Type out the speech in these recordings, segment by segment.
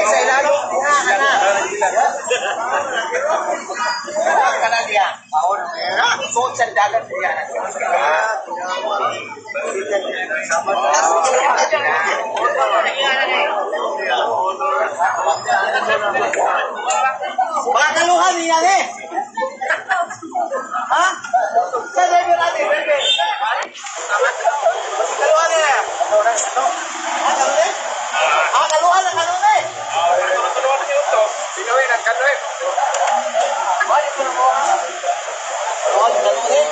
Sa ilalo, diha ka na. Kanal diha. Suot sa dagat diha. Mga kaluhan niya eh. Ha? Sa driver natin, driver. Kaluhan niya. Ha, kaluhan eh? Ha, kaluhan na kaluhan eh. Balik ko na mo. Kaluhan, kaluhan eh.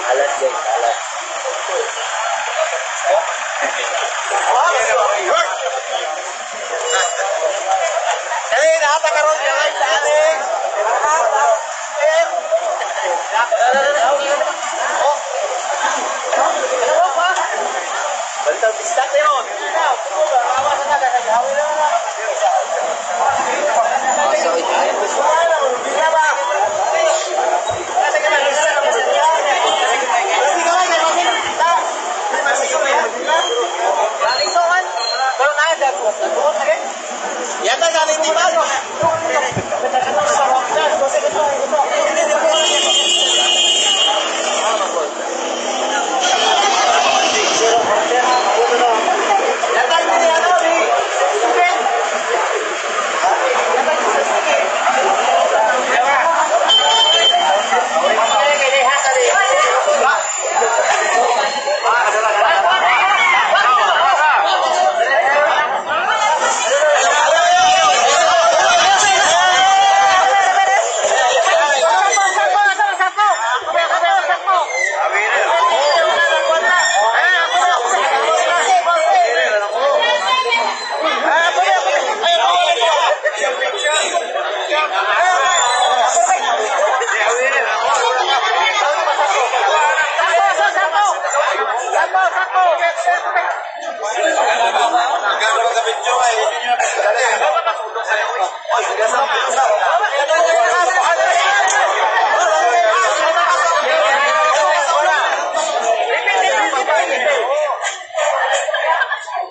Alas guys, alas. Dali, nakatakaroon ka ngayon sa ating. Balitang bistak na yun. Yan na galing di ba? Yatag ni ano ni Stephen. Yatag sa Stephen.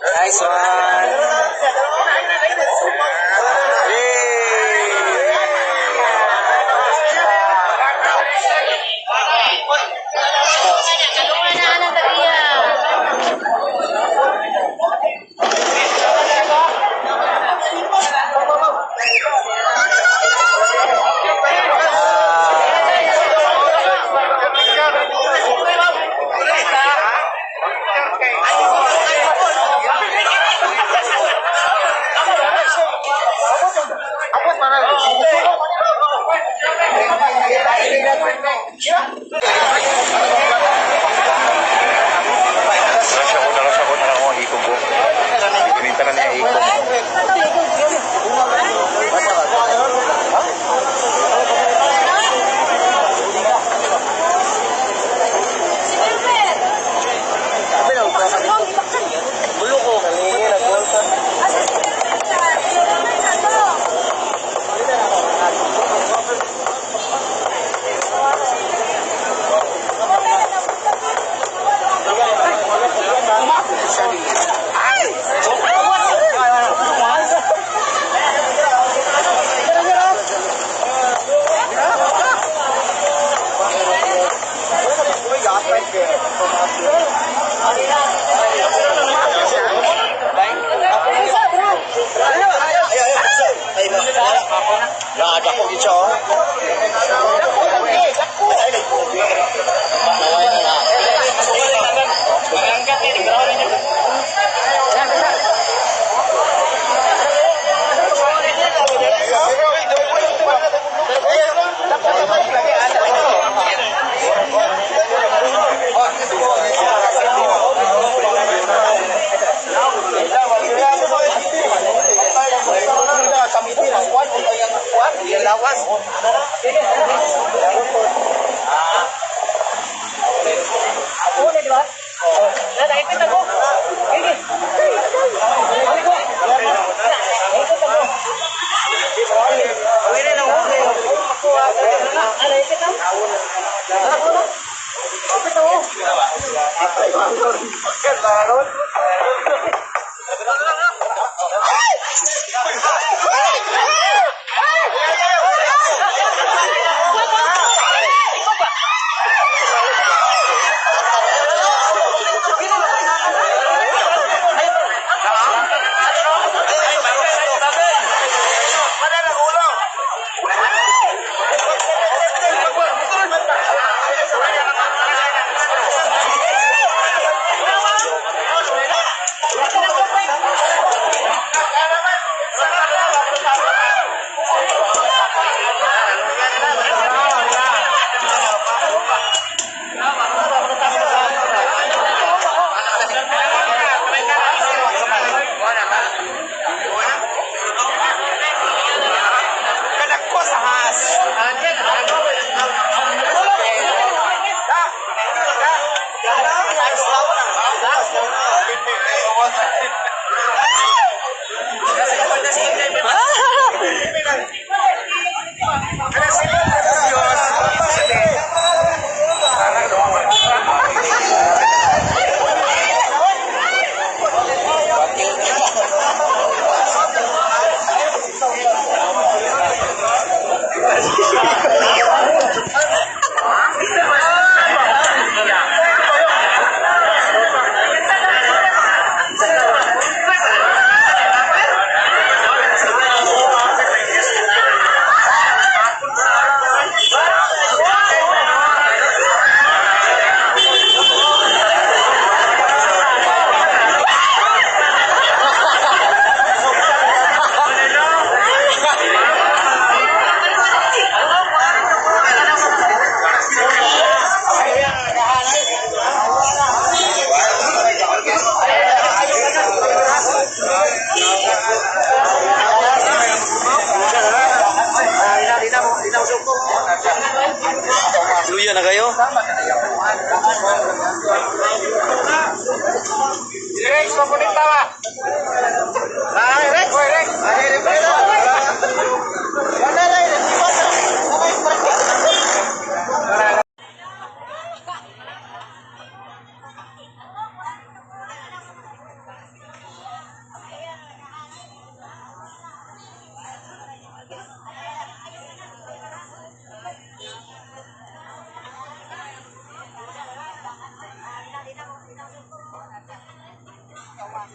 Nice one. Kalungan na anang tag-iya. Nara siya ko, nara ko ang ikog ko. Gininta na niya ikog. Si Wilbert. Ibaksan. Bulo ko. Asa si Wilbert sa? Wilbert sa to. Nada ko gid siya. Lawas. kayo. Rex, mapunit ba? Ay, Rex! Oy, Rex! Ay, Rex! Wala na, Rex!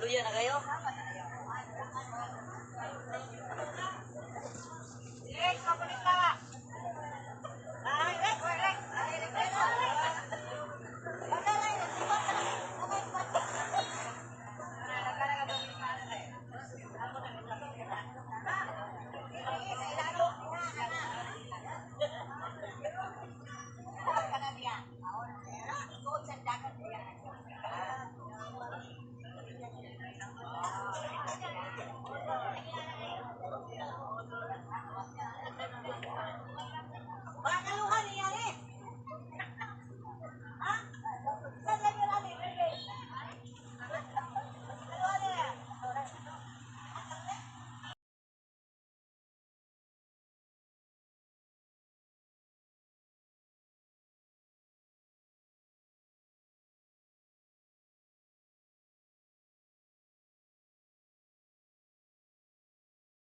Luya na kayo?